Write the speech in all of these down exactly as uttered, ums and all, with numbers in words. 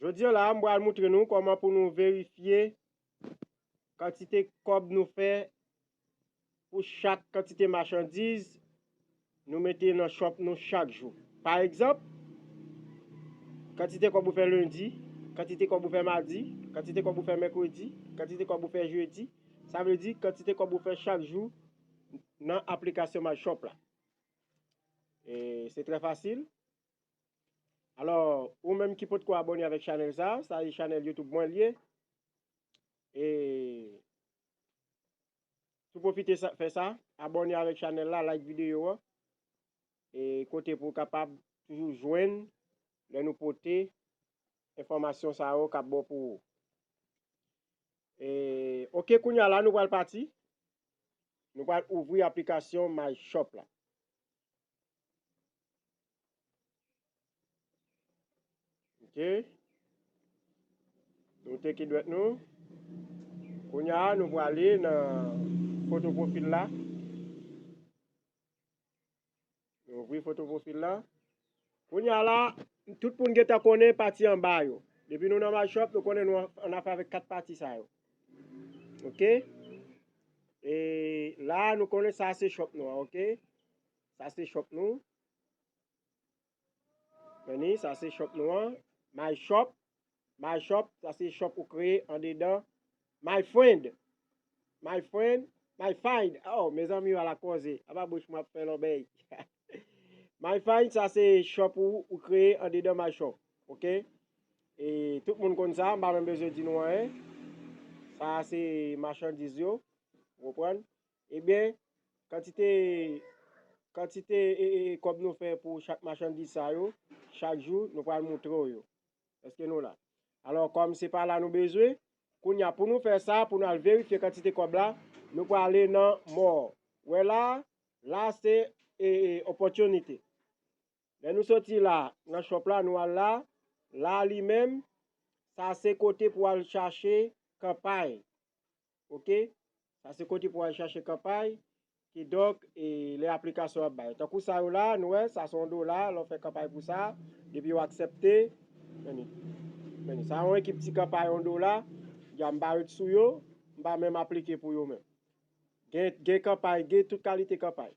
Jodi a la, m pral moutre nou kòman pou nou verifye kantite kòb nou fè pou chak kantite machandiz nou mete nan shop nou chak jou. Pa egzanp, kantite kòb ou fè lendi, kantite kòb ou fè madi, kantite kòb ou fè mèkredi, kantite kòb ou fè jedi, sa vle di kantite kòb ou fè chak jou nan aplikasyon MyShop la. E se trè fasil. Alò, ou menm ki potko abòne avèk chanèl sa, sa e chanèl YouTube mwen l ye. E tou pwofite sa, fè sa, abòne avèk chanèl la, like videyo a. E kote pou w kapab toujou jwenn lè nou pote enfòmasyon sa yo k ap bon pou ou. E, oke, kounye a la, nou pral pati. Nou pral ouvri aplikasyon MyShop la. Oke. Nou teke dwèt nou. Kounye a, nou prale nan foto pwofil la. Nou ouvri foto pwofil la. Kounye a la, tout moun gentan konnen pati anba yo. Depi nou nan MyShop, nou konnen nou an, an afè avèk kat pati sa yo. Oke? E la, nou konnen sa se shop nou an, oke? Sa se shop nou. Vini, sa se shop nou an. MyShop. MyShop, sa se shop ou kreye andedan My Friend. My Friend, My Find. Oh, mezanmi, ala koze. Apa bouch mwen ap fè lòbèy. My Find, sa se shop ou, ou kreye andedan MyShop. Oke? E tout moun konn sa, m pa menm bezwen di nou anyen. Sa se machandiz yo. Ou konprann? Ebyen, kantite, kantite, e, e, e, kòb nou fè pou chak machandiz sa yo, chak jou, nou pral moutre w yo. Èske nou la? Alò, kòm se pa la nou bezwen, kounye a, pou nou fè sa, pou nou al verifye kantite kòb la, nou prale nan More. Wè la, la se, e, e, opòtinite. Lè nou soti la, nan shop la, nou al la, la li menm, sa se kote pou al chache kanpay. Oke? Sa se kote pou al chache kanpay. Kidonk, e, lè aplikasyon ap bay. Tankou sa yo la, nou wè, sa se yon dola, lè w fè kanpay pou sa, depi w aksepte, men, men, sa yon ekip ti kanpay yon dola, ya m pa ret sou yo, m pa menm aplike pou yo menm. Gen, gen kanpay, gen tout kalite kanpay.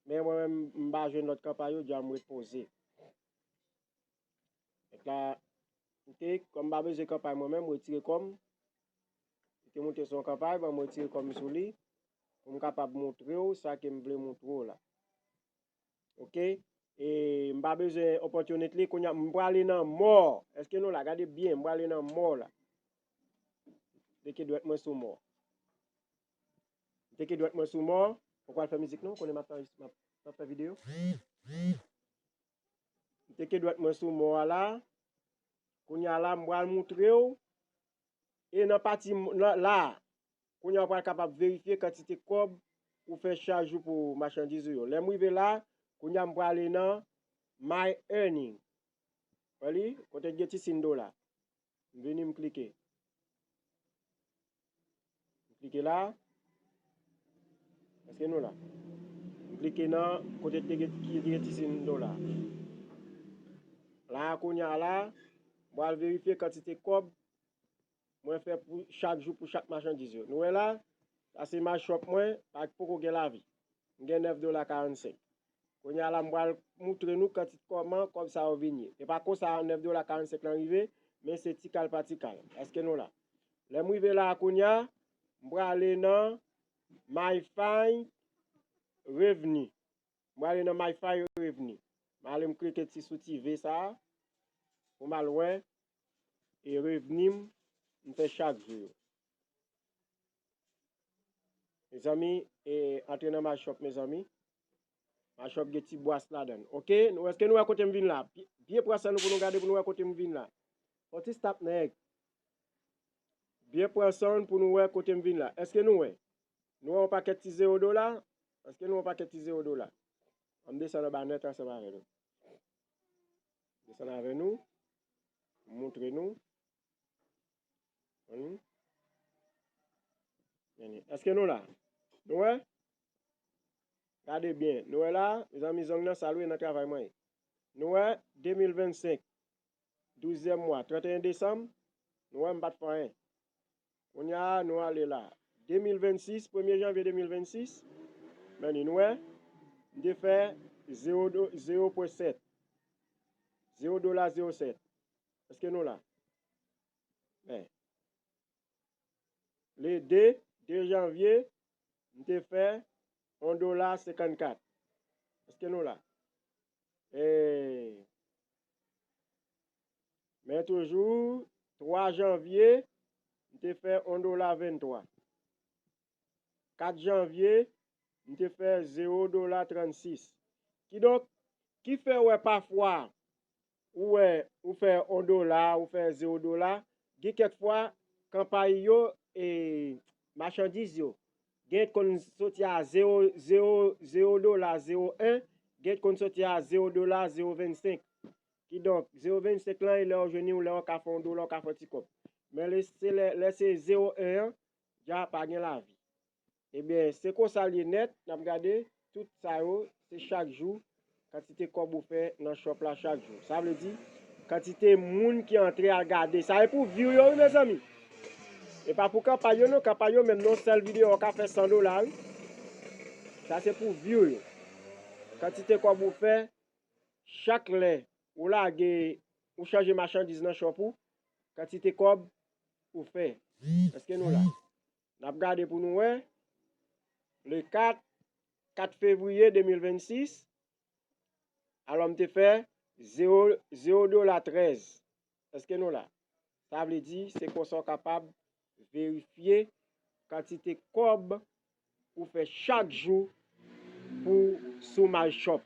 Men mwen menm, m pa jwenn lòt kanpay yo, ya m ret poze. Donk la, m te, kòm m pa bezwen kanpay mwen menm, m retire kò m. M te moute sou yon kanpay, ban m retire kò m sou li, pou m kapab moutre w sa ke m vle moutre w la. Oke? E m pa bezwen opòtinite li, kounye a, m prale nan More. Èske nou la? Gade byen, m prale nan More la. Teke dwèt mwen sou More. Teke dwèt mwen sou More. Ou pral fè mizik non, konnen m ap fè, m ap, m ap fè videyo. M teke dwèt mwen sou More a la. Kounye a la, m pral moutre w. E nan pati m-, nan, la, kounye a w pral kapab verifye kantite kòb ou fè chak jou pou machandiz ou yo. Lè m rive la, kounye a m prale nan My Earning. Wè li? Kote gen ti siy dola. M vini, m klike. M klike la. Èske nou la? M klike nan kote ki gen, ki gen ti siy dola. La, kounye a la, m pral verifye kantite kòb mwen fè pou chak jou pou chak machandiz yo. Nou wè la, sa se MyShop mwen, pa poko gen lavi. M gen nèf dola karannsenk. Kounye a la, m pral moutre nou kantite kòman kòb sa yo vin ye. E pa konsa nèf dola karannsenk lan rive, men se ti kal pa ti kal. Èske nou la? Lè m rive la a kounye a, m prale nan My Find Revenue. M prale nan My Find Revenue. M ale m klike ti sou ti V sa a, pou m al wè, e revni m, m fè chak jou yo. Mezanmi, e, antre nan MyShop, mezanmi. MyShop gen ti bwas ladan l. Oke, nou, èske nou wè kote m vin la? Byen, byen pran san nou pou nou gade, pou nou wè kote m vin la. Fò ti stop nèg. Byen pran san pou nou wè kote m vin la. Èske nou wè? Nou wè yon pakèt ti zewo dola? Èske nou wè yon pakèt ti zewo dola? An m desann anba nèt ansanm avè nou. Desann avè nou. M montre nou. Ann. Ann. Èske nou la? Nou wè? Gade byen. Nou wè la? Mezanmi, zong nan sal wi, nan travay mwen ye. Nou wè? De mil vennsenk. douzèm mwa, trannteyen desanm, nou wè m pa t fè anyen. Kounye a, nou ale la. De mil vennsis, premye janvye de mil vennsis, men ni nou wè, m te fè zewo do-, zewo pwen sèt. Zewo dola zewo sèt. Èske nou la? Men. Le de, de janvye, m te fè yon dola senkannkat. Èske nou la? E, men toujou, twa janvye, m te fè yon dola venntwa. Kat janvye, m te fè zewo dola trannsis. Kidonk, ki fè w wè pafwa ou wè, ou fè yon dola, ou fè zewo dola, gen kèk fwa, kanpay yo, e, machandiz yo, gen konn soti a zewo, zewo, zewo dola, zewo en, gen konn soti a zewo dola, zewo vennsenk. Kidonk, zewo vennsenk lan, e lè w jwenn li, ou lè w ka fè yon dola, w ka fè yon ti kòb. Men lè se, lè, lè se zewo en an, dja pa gen lavi. Ebyen, se konsa l ye nèt, n ap gade, tout sa yo, se chak jou, kantite kòb ou fè nan shop la chak jou. Sa vle di, kantite moun ki antre al gade. Sa e pou view yo, wi, mezanmi. E pa pou kanpay yo, non, kanpay yo menm, nan yon sèl videyo, w ka fè san dola, wi. Sa se pou view yo. Kantite kòb ou fè, chak lè ou lage, ou chanje machandiz nan shop ou, kantite kòb ou fè. Èske nou la? N ap gade pou nou wè. Le kat, kat fevriye de mil vennsis, alò m te fè zewo, zewo dola trèz. Èske nou la? Sa vle di, se konsa w kapab verifye kantite kòb ou fè chak jou pou sou My Shop.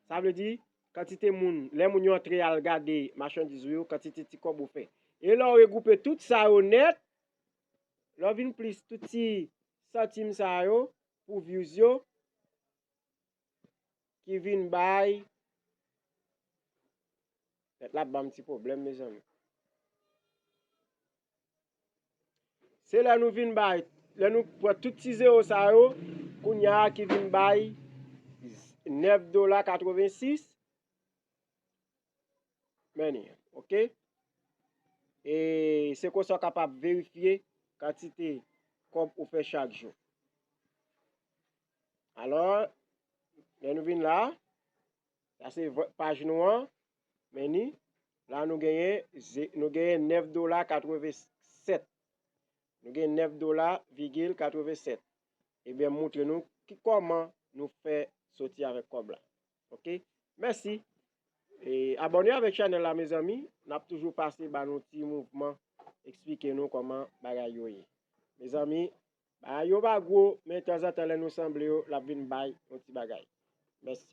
Sa vle di, kantite moun, lè moun yo antre al gade machandiz ou yo, kantite ti kòb ou fè. E lè w regwoupe tout sa yo nèt, lè w vin plis tout ti santim sa yo pou views yo, ki vin bay, nèt la ap ban m ti pwoblèm, mezanmi. Se lè nou vin bay, lè nou pran tout ti zewo sa yo, kounye a ki vin bay nèf dola katrevensis. Men li, oke? E se konsa w kapab verifye kantite kòb ou fè chak jou. Alò, lè nou vin la, sa se v-, paj nou an, men ni, la nou genyen, ze-, nou genyen nèf dola katrevennsèt. Nou gen nèf dola vigil katrevennsèt. Ebyen, m montre nou ki, kòman nou fè soti avèk kòb la. Oke? Mèsi. E abòne avèk chanèl la, mezanmi. N ap toujou pase ba nou ti mouvman, eksplike nou kòman bagay yo ye. Mezanmi, bagay yo pa gwo, men tanzantan lè nou sanble yo, l ap vin bay yon ti bagay. Mèsi.